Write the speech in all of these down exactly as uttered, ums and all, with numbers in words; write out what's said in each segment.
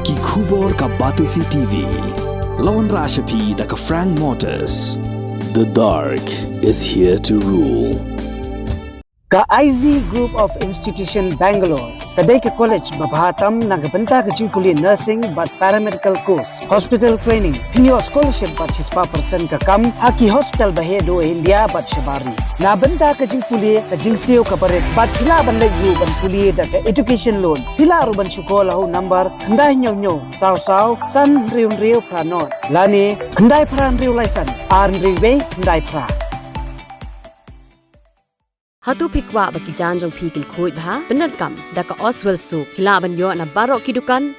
Ki khubor ka Batesi T V. La wanrah sha phi da ka Frank Motors. The dark is here to rule. Ka I Z Group of Institution Bangalore ka dei ka college ba bha tam na ka bynta ka jingpule nursing bad paramedical course, hospital training, pynïoh scholarship bad shispah percent ka kam ha ki hospital ba heh duh India bad shabar ri. Na bynta ka jingpule ka jingsiew ka barit bad phi lah ban leit ruh ban pule da ka education loan. Phi lah ruh ban shu call ha u number khyndai hynñiew hynñiew saw saw san hynriew hynriew phra nod lane khyndai phra hynriew lai san ar hynriew wei khyndai phra. Hato phi kwah ba ki jaiñ jong phi kin khuid bha? Pyndonkam da ka Oswell Soap, phi lah ban ïoh na baroh ki dukan.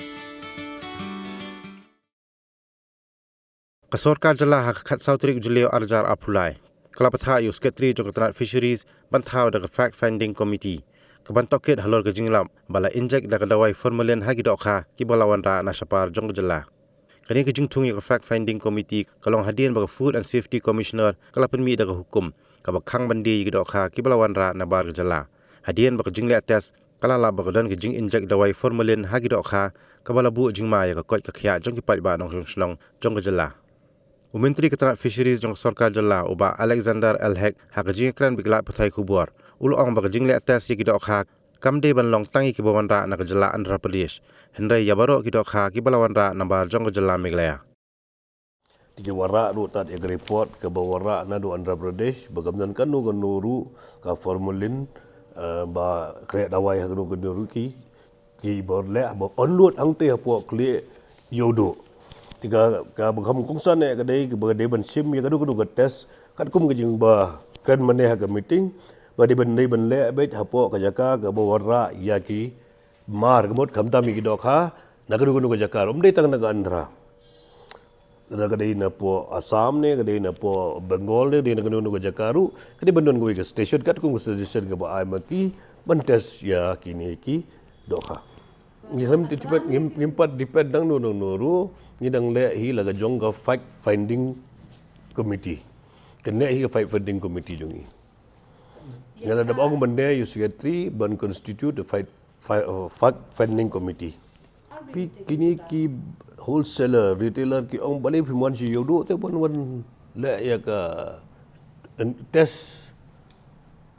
Ka sorkar jylla ha ka khatsaw tarik u Jylliew arhajar arphew lai ka la pathah ïa u Secretary jong ka tnat Fisheries ban thaw da ka Fact Finding Committee ka ban tohkit halor ka jinglap ba la injek da ka dawai formalin ha ki dohkha kiba la wanrah na shapar jong ka jylla. Kane ka jingthung ïa ka Fact Finding Committee ka long hadien ba ka Food and Safety Commissioner ka la pynmih da ka hukum kaba khang ban die ïa ki dohkha kiba la wanrah nabar ka jylla, hadien ba ka jingleh test ka la lap ba ka don ka jinginjek dawai formalin ha ki dohkha, kaba la buh jingma ïa ka koit ka khiah jong ki paidbah nongshong shnong jong ka jylla. U Myntri ka tnat Fisheries jong ka sorkar jylla, u Bah Alexander L Hek, ha ka jingïakren bad ki lad pathai khubor, u la ong ba ka jingleh test ïa ki dohkha kam dei ban long tang ïa kiba wanrah na ka jylla Andhra Pradesh, hynrei ïa baroh ki dohkha kiba la wanrah nabar jong ka jylla Meghalaya. Te ki wanrah ruh tad ïa ka report kaba wanrah naduh Andhra Pradesh ba kam don kano kano ruh ka formalin, eh, ba khleh dawai ha kano kano ruh ki, kiba leh ba onload hangtei hapoh Khlieh Ïewduh. Te ka, kaba kham kongsan eh ka dei, kaba ka dei ban shim ïa kano kano ka test katkum ka jingba kren mynne ha ka meeting ba dei ban, dei ban leh beit hapoh ka jaka kaba wanrah ïa ki mar, ka mut khamtam ïa ki dohkha na kano kano ka jaka ruh, ym dei tang na ka Andhra. Lada ka dei napoh Assam ne, ka dei napoh Bengal ne, ka dei na kano kano ka jaka ruh, ka dei ban don kawei ka station katkum ka suggestion kaba ai ma ki ban test ïa kine ki dohkha. Ngim pat depend, ngim, ngim pat depend dang no dang no ruh, ngi dang leh hi la ka jong ka Fact Finding Committee. Kan leh hi ka Fact Finding Committee jong ngi. Nga la dep ong mynne ïa u Secretary ban constitute a fact, fi-, uh, Fact Finding Committee. Phi kine ki wholesaler, retailer ki ong balei phim wan sha Ïewduh te wan, wan leh ïa ka, eh, test.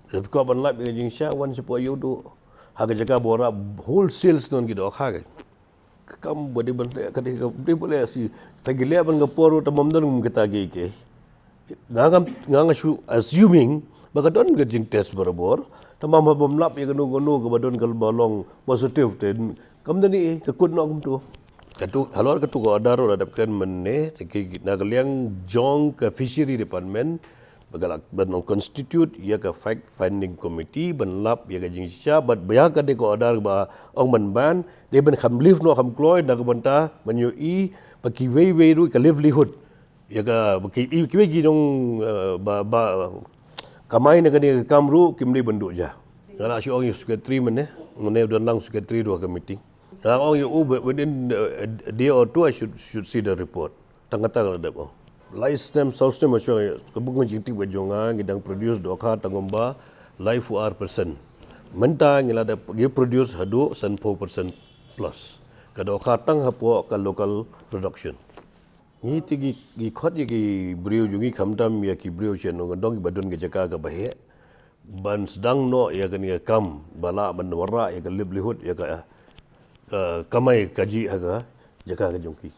Lada phi kwah ban lap ïa ka jingshisha, wan shapoh Ïewduh. Ha ka jaka ba wanrah wholesale snon ki dohkha ka. Ka kam ba dei ban leh, ka dei ka, dei ban leh shi. Tang ki leh ban ka por ruh te ym don kum kita kiei kiei. Nga ngam, nga nga shu assuming ba ka don ka jingtest barabor. Te ym, haba ym lap ïa kano kano kaba don kaba long positive te kam don ei, ka kut noh kumto. Kato, halor kato ka order ruh la dep kren mynne, te ki, na ka liang jong ka Fishery Department, ba ka la, ban long constitute ïa ka Fact Finding Committee ban lap ïa ka jingshisha, bad ba ïa ka dei ka order ba ong ban ban, dei ban kham live noh kham kloi na ka bynta ban ïohi ba kiwei wei ruh ka livelihood ïa ka, ba ki, kiwei ki nong, eh, ba, ba kamai na kane ka kam ruh kim dei ban duh ja. Nga la shu ong ïa u Secretary mynne, mynne u don lang Secretary ruh ha ka meeting. Nga ong ïa u, within, uh, a day or two I should, should see the report. Tang kata ka la dep ong. Lai snem, saw snem, ma shu ong ïa, ka buk ka jingtip ka jong nga, ngi dang produce dohkha tang kumba laiphew ar percent. Mynta ngi la dep, ngi produce haduh sanphew percent plus. Ka dohkha tang hapoh ka local production. Ngi te ngi, ngi khot ïa ki briew jong ngi, khamtam ïa ki briew sha nongkyndong kiba don ka jaka kaba heh ban sdang noh ïa kane ka kam ba lah ban wanrah ïa ka livelihood, ïa ka, ka kamai kajih ha ka jaka ka jong ki.